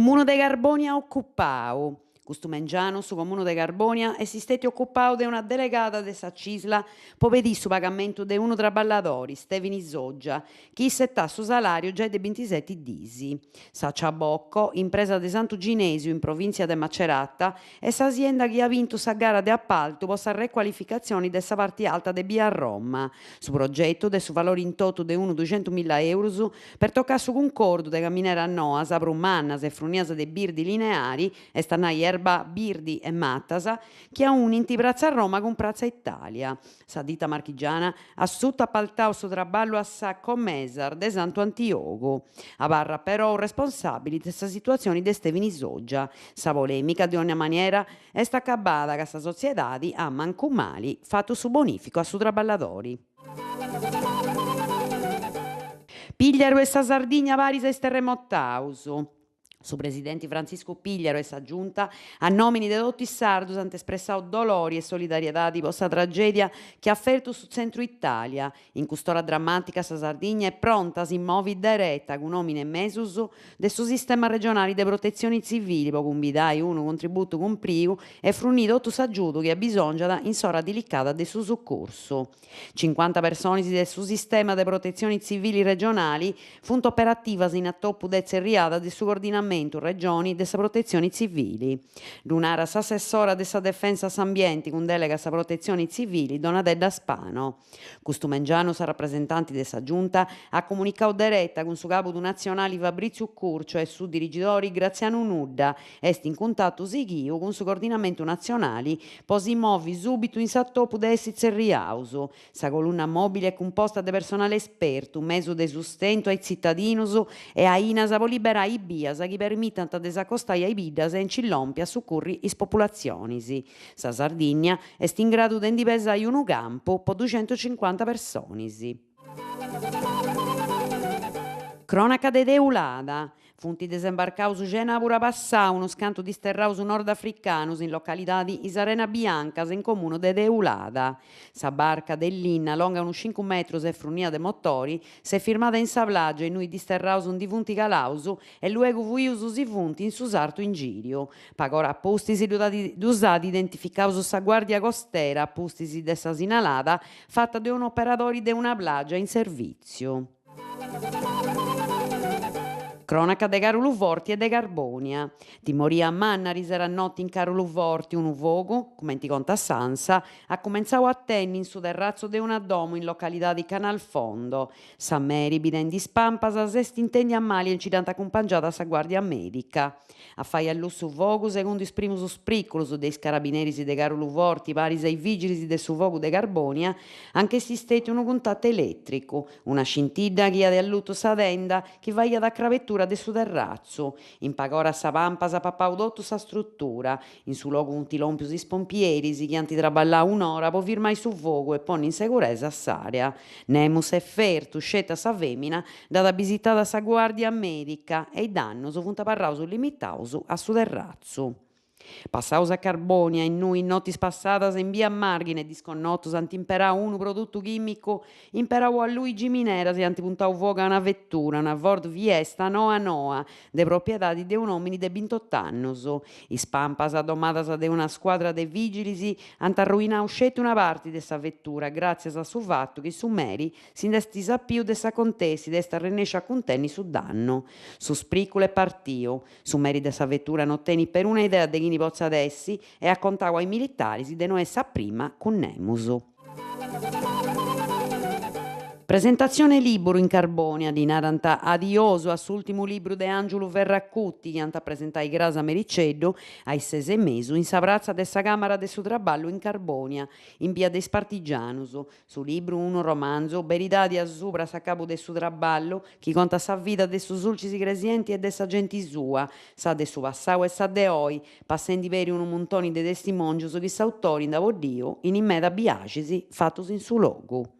Comunu de Carbònia ocupau. Custu mengianu su Comunu de Carbònia est stètiu ocupau de una delegada de sa Cisl po pedì su pagamentu de unu traballadori, Stevini Soggia, chi isetat su salàriu giai de bintiseti dis. Sa Ciabocco, impresa de Santu Ginesiu in provìntzia de Macerata, est s'asienda chi at bintu sa gara de apaltu po sa recualificatzioni de sa parti alta de bia Roma. Su progetu, de su valori in totu de unu duxentumilla eurus, pertocat su cuncordu de camineras noas, prus mannas e frunias de birdi lineari, est a nai erba birdi e matas, chi aunint Pratza Roma cun Pratza Italia. Sa dita marchigiana at sutapaltau su traballu a sa Comesar de Santu Antiogu. Abarrat perou responsàbili de sa situatzioni de Stevini Soggia. Sa polèmica, de ònnia manera, est acabada ca sa sotziedadi at, mancu mali, fatu su bonìficu a su traballadori. Pigliaru e sa Sardigna paris a is terremotaus. Su presidenti Frantziscu Pigliaru e sa Giunta, a nòmini de totu is sardus, ant espressau dolori e solidariedadi po sa tragèdia chi at fertu su tzentru Itàlia. In cust'ora dramàtica sa Sardigna est pronta a si movi dereta cun òmini e mesus de su sistema regionali de protetzioni tzivili po cumbidai unu contributu cumpriu e frunì totu s'agiudu chi abisòngiat in s'ora dilicada de su sucursu. Cincuanta personis de su sistema de protetzioni tzivili regionali funt operativas in atopu de tzerriada de su Coordinamentu Regioni de sa Protetzioni Tzivili. Ddu narat s'assessora de sa Defensa a s'Ambienti cun delega a sa Protetzioni Tzivili Donatella Spano. Custu mengianu sa rapresentanti de sa Giunta at comunicau dereta cun su càbudu natzionali Fabritziu Curcio e su dirigidori Gratzianu Nudda est in cuntatu sighiu cun su Coordinamentu Natzionali po si movi subitu in s'atopu de essi tzerriaus. Sa colunna mòbili est cumposta de personali espertu, mesu de sustentu a is tzitadinus e ainas po liberai is bias chi permitant de s'acostai a is biddas e nci lompi a sucurri is populatzionis. Sa Sardìnnia est in gradu de ndi pesai unu campu po duxentucincuanta personis. Crònaca de Teulada, Funt desembarcaus cenàbura passau unus cantu disterraus nordafricanus in localidadi Is Arenas Biancas in comunu de Teulada. Sa barca de linna, longa unus cincu metrus e frunia de motori, s'est firmada in sa plàgia innui is disterraus ndi funt calaus e luegu fuius si funt in su sartu ingìriu. Pag'ora a pustis ddus at identificaus sa Guàrdia Costera a pustis de sa sinalada fata de un'operadori de una plàgia in servìtziu. Crònaca de Caruluforti e de Carbònia. Timoria manna arisero a noti in Caruluforti, unu fogu, cumenti contat s'ANSA, at cumentzau a tenni in su terratzu de una domu in localidadi Canalfondo. Sa meri, bidendi is pampas, s'est intèndia mali e nci dd'ant acumpangiada a sa guàrdia mèdica. A fai allui su fogu, segundu is primus sprìculus de is carabineris de Caruluforti paris a is vìgilis de su fogu de Carbònia, anch'est stètiu unu cuntatu elètricu, una scintidda chi at allutu sa tenda chi faiat a crabetura de su terratzu. In pag'ora sa pampa s'at papau totu sa strutura. In su logu funt lòmpius is pompieris chi ant traballau un'ora po firmai su fogu e ponni in seguresa s'àrea. Nemus s'est fertu, sceti a sa fèmina dd'at bisitada sa guàrdia mèdica e is dannus funt abarraus limitaus a su terratzu. Passaus a Carbònia, innui in notis passadas in bia Marghine disconnotus ant imperau unu produtu chìmicu imperau po allui gimineras e ant puntau fogu a una vetura, una Ford Fiesta noa noa, de propiedadi de un'òmini de bintot'annus. Is pampas domadas de una scuadra de vìgilis ant arruinau sceti una parti de sa vetura gràtzias a su fatu chi su meri si nd'est sapiu de s'acontèssida e est arrennèsciu a cuntenni su dannu. Su sprìculu est partiu. Su meri de sa vetura no tenit peruna idea de chini potzat essi e at contau a is militaris de no essi a prima cun nemus. Presentatzione lìburu in Carbònia, ddi narant Adiosu a s'ùltimu libru de Àngiulu Ferracuti chi ant a presentai cras a mericeddu a is ses e mesu in sa pratza de sa Càmara de su Traballu in Carbònia, in bia de is Partigianus. Su libru, unu romanzu, beridadi a subra s'acabu de su traballu, chi contat sa vida de su Sulcis Igresienti e de sa genti sua, sa de su passau e sa de oi, passendi peri unu muntoni de testimòngius chi s'autori nd'at boddiu in is meda biaxis fatus in su logu.